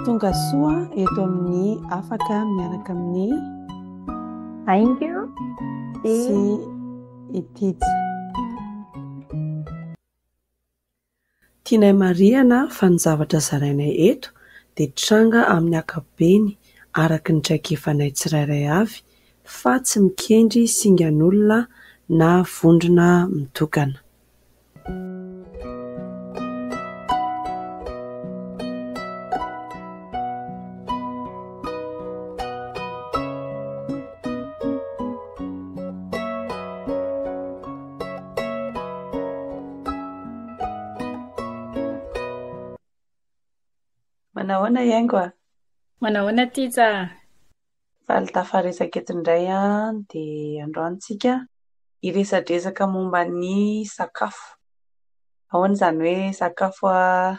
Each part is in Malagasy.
Tonga soa eto amin'ny afaka miaraka amin'ny Haingo sy i Tija. Tianay marihana fa ny zavatra zarainay eto dia tranga amin'ny ankapobeny araka ny traikefanay tsirairay avy fa tsy mikendry singan'olona na vondrona mitokana. Manahoana Haingo a? Manahoana Tija a? Faly tafaresaka eto indray an, dia androany tsika hiresadresaka momba ny sakafo. Ahoana izany hoe sakafo a?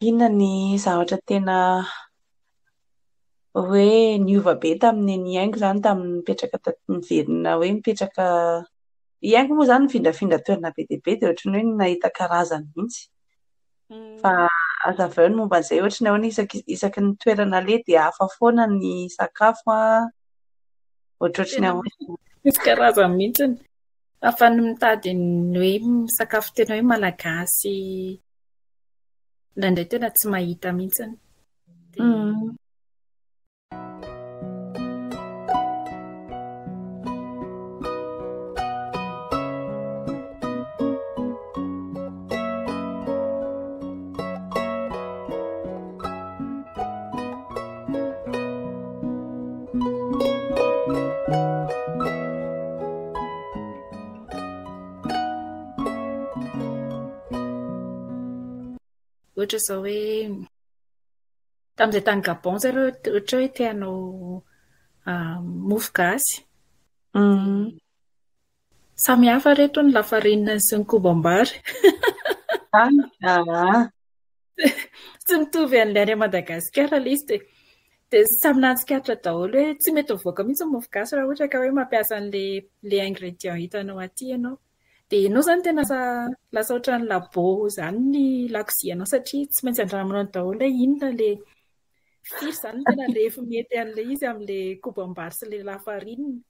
Inona ny zavatra tena hoe niova be tamin'ny an'i Haingo izany tamin'ny nipetraka taty, niverina hoe nipetraka, i Haingo moa izany nifindrafindra toerana be dia be dia ohatran'ny hoe nahita karazany mihitsy. Fa hazavao ny momba an'izay, ohatran'ny ahoana isaky isaky ny toerana aleha dia hafa foana ny sakafo an, ohatrohatry ny ahoana? Misy karazany mihitsy. Fa ny mitady ny hoe sakafo tena hoe malagasy indraindray tena tsy mahita mihitsy. Ohatra izao hoe tamin'izay tany Gabon izay aloha ohatra hoe te hanao mofo gasy. Samy hafa ry reto ny lafarinina sy ny kobam-bary. Tsy mitovy an'ilay any Madagasikara ilay izy dia dia samy nahatsikaritra daholo hoe tsy mety mivoaka mihitsy ny mofo gasy raha ohatra ka hoe mampiasa an'ilay ilay ingrédient hitanao aty ianao. Dia ianao izany tena lasa lasa ohatran'ny labo izany ny lakozianao satria tsy maintsy andramanao daholo hoe inona ilay firy izany no tena refy mety an'ilay izy amin'ilay kobam-bary sy ilay lafarinina.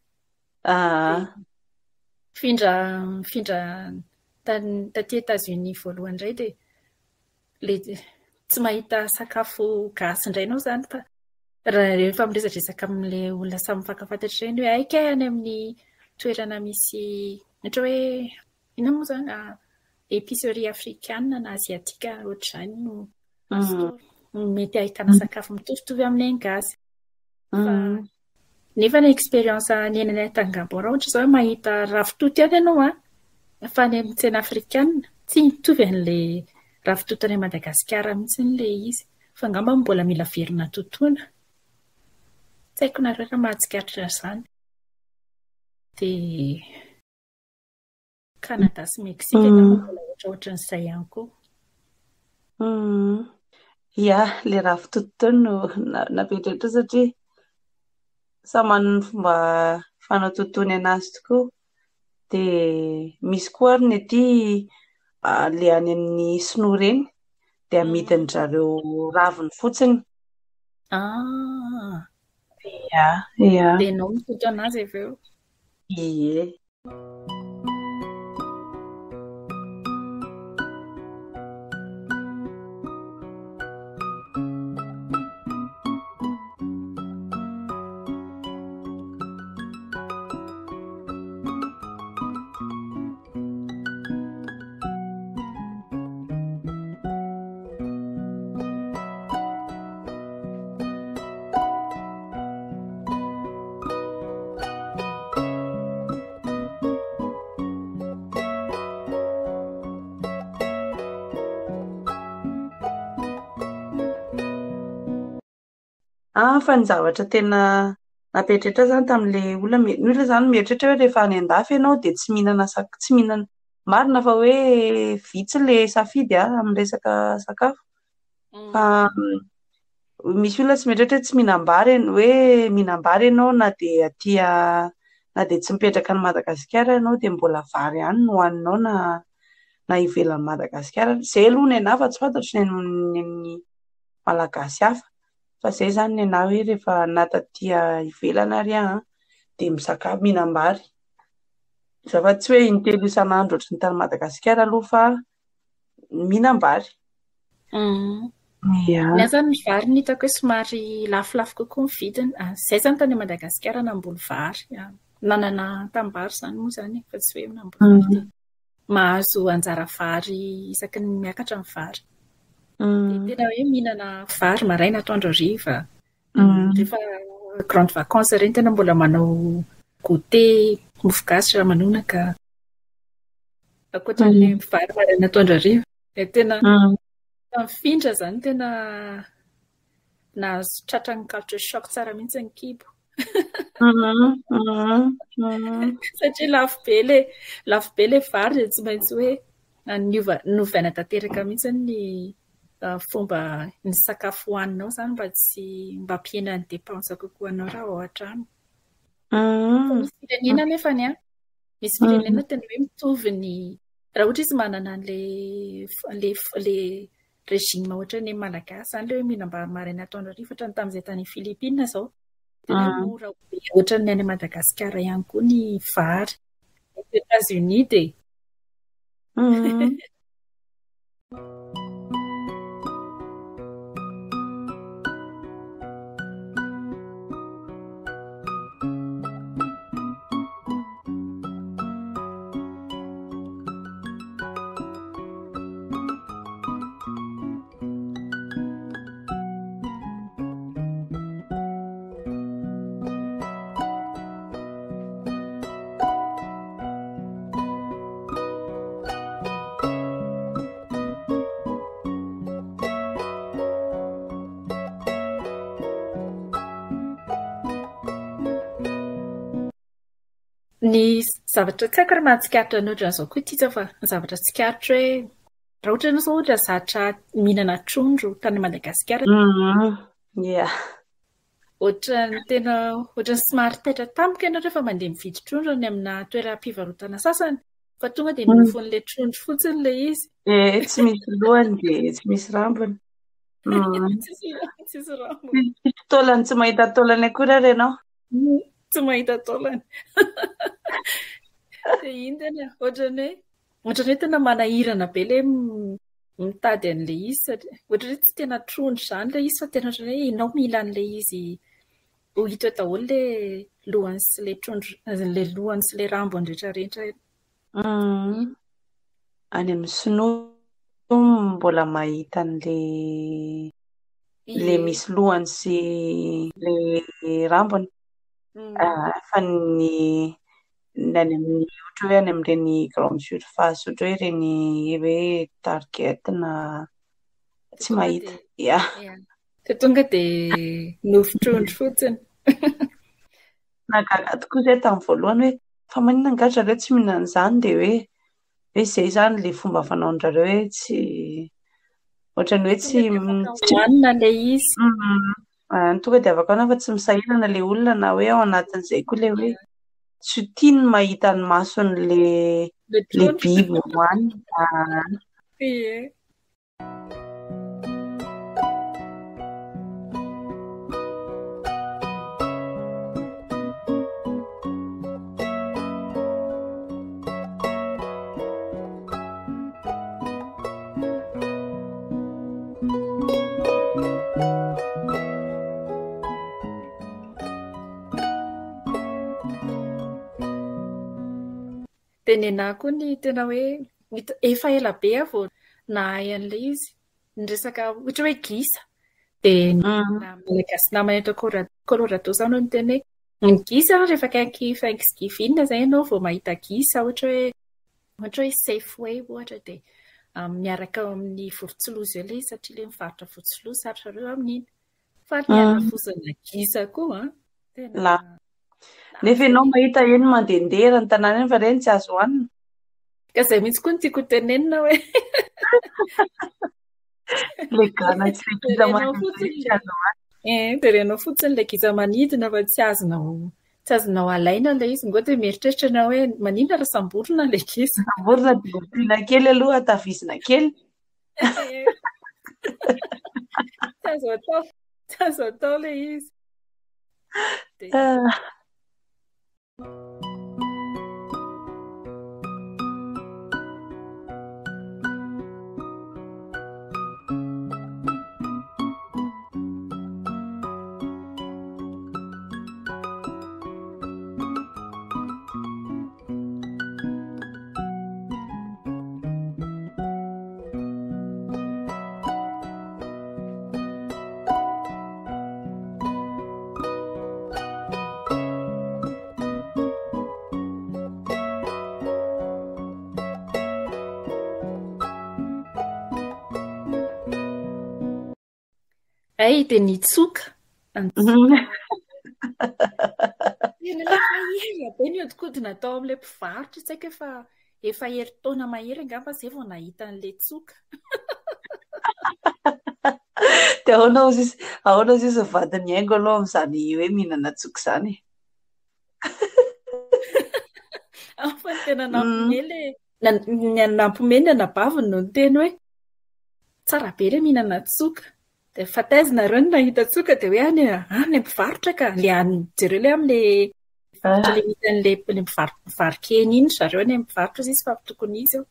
Mifindra mifindra tany taty États-Unis voalohany indray dia ilay tsy mahita sakafo gasy indray ianao izany fa raha rehefa miresadresaka amin'ilay olona samy mifankafantatra ireny hoe hay kay any amin'ny toerana misy ohatra hoe inona moa izany épicerie africaine na asiatique ohatr'izany no mety ahitana sakafo mitovitovy amin'ny an'ny gasy. Fa Nefa ny expérience niainanay tany Gabon raha ohatra izao hoe mahita ravitoto ihany ianao an, fa any amin'ny tsena afrikana tsy mitovy an'ilay ravitoto any Madagasikara mihitsy ilay izy. Fa angamba mbola mila averina totoina. Tsy haiko nareo raha mahatsikaritra an'izany. Dia Canada sy Mexique angamba mbola ohatrohatran'izay ihany koa. Ia, ilay ravitoto teo no napetraka teo satria samy manana ny fomba fanatotoany anazy tokoa. Dia misy koa ary ny aty ilay any amin'ny sinoa ireny dia amidin-dry zareo raviny fotsiny. Ah. Ia, ia. Dia ianao mitoto anazy avy eo. Ie. Ah, fa ny zavatra tena nampieritreritra ahy izany tamin'ilay olona, ny olona izany mieritreritra hoe rehefa any an-dafy ianao dia tsy mihinana sak- tsy mihinana, marina fa hoe vitsy ilay safidy an, amin'ny resaka sakafo. Fa misy olona tsy mieritreritra hoe tsy mihinam-bary ianao, hoe mihinam-bary ianao na dia aty na dia tsy mipetraka any Madagasikara ianao dia mbola vary ihany no hohaninao na na ivelan'i Madagasikara. Izay aloha ny anà fa tsy fantatro ny an'ny. malagasy hafa. Fa izay izany ny anà hoe rehefa na taty ivelany ary aho an, dia misakafo, mihinam-bary. Fa tsy hoe intelo isan'andro ohatry ny tany Madagasikara aloha fa mihinam-bary. Ny ahy izany ny vary no hitako hoe somary lafolafo kokoa ny vidiny. Izahay izany tany Madagasikara namboly vary. Nanana tanimbary izany moa izany e, fa tsy hoe namboly vary dia mahazo anjara vary isaky ny miakatra ny vary. Dia tena hoe mihinana vary maraina, atoandro, hariva. Rehefa grande vacances ireny tena mbola manao goûter, mofo gasy ramanonaka. Ankoatran'ilay vary maraina, atoandro, hariva. Dia tena mifindra izany tena nahazo tratran'ny culture shock tsara mihitsy ny kibo. Satria lafo be ilay lafo be ilay vary dia tsy maintsy hoe niova novaina tanteraka mihitsy ny fomba ny sakafo hohaninao izany mba tsy mba hampihena ny dépense kokoa anao raha ao an-trano. Fa misy firenena anefa ny an, misy firenena tena hoe mitovy ny raha ohatra izy manana an'ilay ilay ilay régime ohatran'ny malagasy izany ilay hoe mihinam-bary maraina atoandro hariva ohatran'ny tamin'izay tany Philippines izao. Tena hoe mora be ohatran'ny any Madagasikara ihany koa ny vary. Eto États-Unis dia Ny zavatra tsy haiko raha mahatsikaritra ny ohatran'izao koa ity fa ny zavatra tsikaritro hoe raha ohatra ianao izao ohatra zatra mihinana trondro tany Madagasikara. Ia. Ohatran'ny tena ohatran'ny somary taitra tampoka ianao rehefa mandeha mividy trondro any amina toeram-pivarotana sasany fa tonga dia nofon'ilay trondro fotsiny ilay izy. Eh, tsy misy lohany dia tsy misy rambony. Tsisy lohany, tsisy rambony. Tsisy taolany, tsy mahita taolany akory ary ianao. Tsy mahita taolany. Dia iny tena ohatran'ny hoe ohatran'ny hoe tena manahirana be ilay mitady an'ilay izy satria ohatran'ny hoe tsy tena trondro izany ilay izy fa tena ohatran'ny hoe ianao mila an'ilay izy ho hita eo daholo ilay lohany sy ilay trondro, ilay lohany sy ilay rambony rehetra rehetra. Any amin'ny sinoa mbola mahita an'ilay ilay misy lohany sy ilay rambony. Fa ny ny any amin'ny ohatra hoe any amin'ireny grande surface ohatra hoe ireny hoe Target na tsy mahita. Ia. Dia tonga dia nofon-trondro fotsiny. Nahagaga tokoa izay tamin'ny voalohany hoe fa maninona angaha ry zareo tsy mihinana an'izany dia hoe hoe izay izany ilay fomba fanaon-dry zareo hoe tsy ohatran'ny hoe tsy hohanina ilay izy. Tonga dia afaka hohanina fa tsy misahirana ilay olona na hoe ao anatin'izay koa ilay hoe tsy tia ny mahita ny mason'ilay ilay biby hohanina. Ie. Dia nenaha koa ny tena hoe efa ela be aho vao nahay an'ilay izy. Ny resaka ohatra hoe gisa. Dia ny Malagasy namana eto Colorado izany no niteny hoe ny gisa rehefa akaiky Thanksgiving izay ianao vao mahita gisa ohatra hoe ohatra hoe Safeway ohatra dia miaraka ao amin'ny vorontsiloza eo ilay izy satria ilay mivarotra vorontsiloza ry zareo amin'iny. Fa ny halafosana gisa koa an! Tena Lafo. Nefa ianao mahita eny mandehandeha eran'ny tanàna eny fa ireny tsy azo hohanina. Ka izay mihitsy koa no tiako ho tenenina hoe. Ilay gana sy ilay gisa mandehandeha tsy azo hohanina. Eh, jerenao fotsiny ilay gisa manidina fa tsy azonao tsy azonao alaina ilay izy. Ngoa dia mieritreritra ianao hoe maninona raha samborina ilay gisa. Samborina dia ompiana kely aloha, tavizina kely. Tsy azo atao, tsy azo atao ilay izy. Ay, dia nitsoka. Tena efa ela be nihodinkodina tao amin'ilay mpivarotra, tsy haiko efa efa herintaona mahery angamba izay vao nahita an'ilay tsoka. Dia ahoana hozy izy, ahoana hozy izy ny vadin'i Haingo aloha amin'izany hoe mihinana tsoka izany e? Fa ny tena nampiomehy ilay, ny nampiomehy ny anabaviny no niteny hoe tsara be ilay mihinana tsoka. Dia fa taiza nareo no nahita tsoka dia hoe any any mpivarotra ka. Ilay any jereo ilay amin'ilay mpivarotra ilay misy an'ilay ilay mpivaro-kena iny zareo any amin'ny mpivarotra izy fa tokony hisy eo.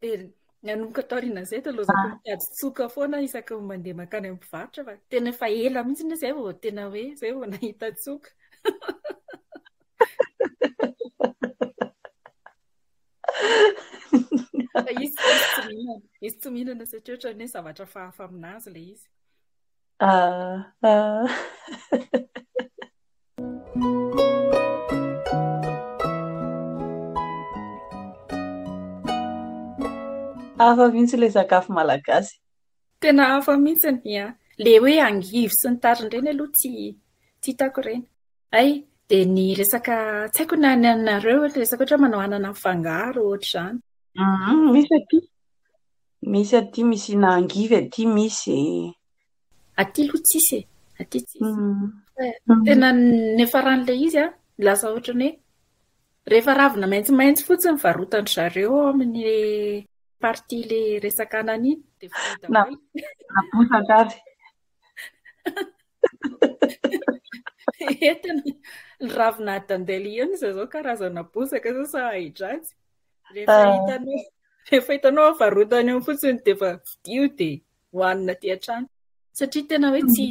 Dia nanomboka taorian'izay dia lozako mitady tsoka foana isaky ny mandeha mankany amin'ny mpivarotra fa tena efa ela mihitsy izay vao tena hoe izay vao nahita tsoka. Fa izy izy tsy mihinana, izy tsy mihinana satria ohatran'ny hoe zavatra hafahafa aminazy ilay izy. Ah, ah. Hafa mihitsy ilay sakafo malagasy. Tena hafa mihitsy, ia. Ilay hoe angivy sy ny tariny ireny aloha tsy tsy hitako ireny. Hay, dia ny resaka, tsy haiko na ny anareo, resaka ohatra hoe manao anana mifangaro ohatr'izany. Misy aty. Misy aty, misy na angivy aty misy. Aty aloha tsisy e, aty tsisy. Tena niafaran'ilay izy an, lasa ohatran'ny hoe rehefa ravina maitsomaitso fotsiny varotan-dry zareo ao amin'ny partie ilay resaka anana iny dia fohy daholo. Naposaka ary. Entina ny ravina dandelion izay izao karazana bozaka izao sa ahidratsy. Rehefa hitanao, rehefa hitanao varotany eo fotsiny dia efa vidio dia hohanina aty an-trano. Satria tena hoe tsy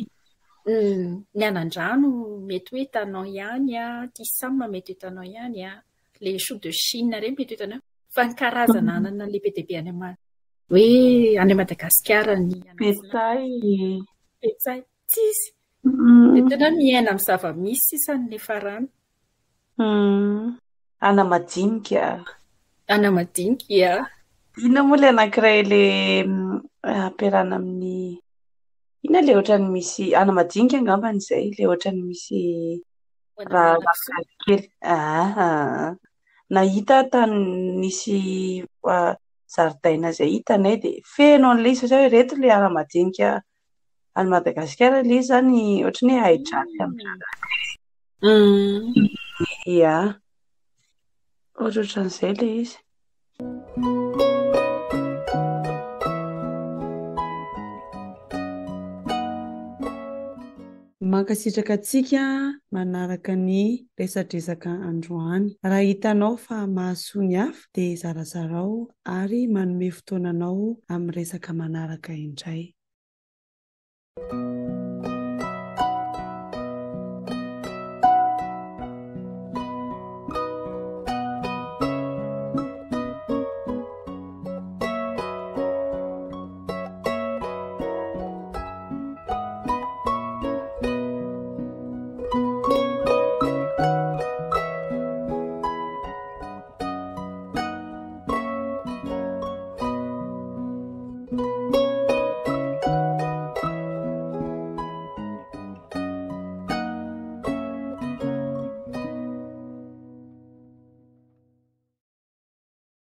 ny anandrano mety hoe hitanao ihany, ty sam mety hitanao ihany, le chou de Chine ireny mety hitanao, fa ny karazana anana lehibe dia be any hoe any Madagasikara ny Petsay. Petsay. Tsisy. Dia tena hoe miaina amin'ny zava-misy sisa ny niafarana. Anamadinika. Anamadinika, ia. Inona moa ilay anankiray ilay ampiarahana amin'ny inona ilay ohatran'ny misy anamadinika angambany izay, ilay ohatran'ny misy raha kely. Aa. Nahita aho tany nisy zaridaina izay hitanay dia feno an'ilay izy satria hoe ireto ilay anamadinika any Madagasikara ilay izy izany ohatran'ny hoe ahidratsy amin'ny Ia. Ohatrohatran'izay ilay izy. Mankasitraka antsika manaraka ny resadresaka androany. Raha hitanao fa mahasoa ny hafa dia zarazarao ary manome fotoana anao amin'ny resaka manaraka indray.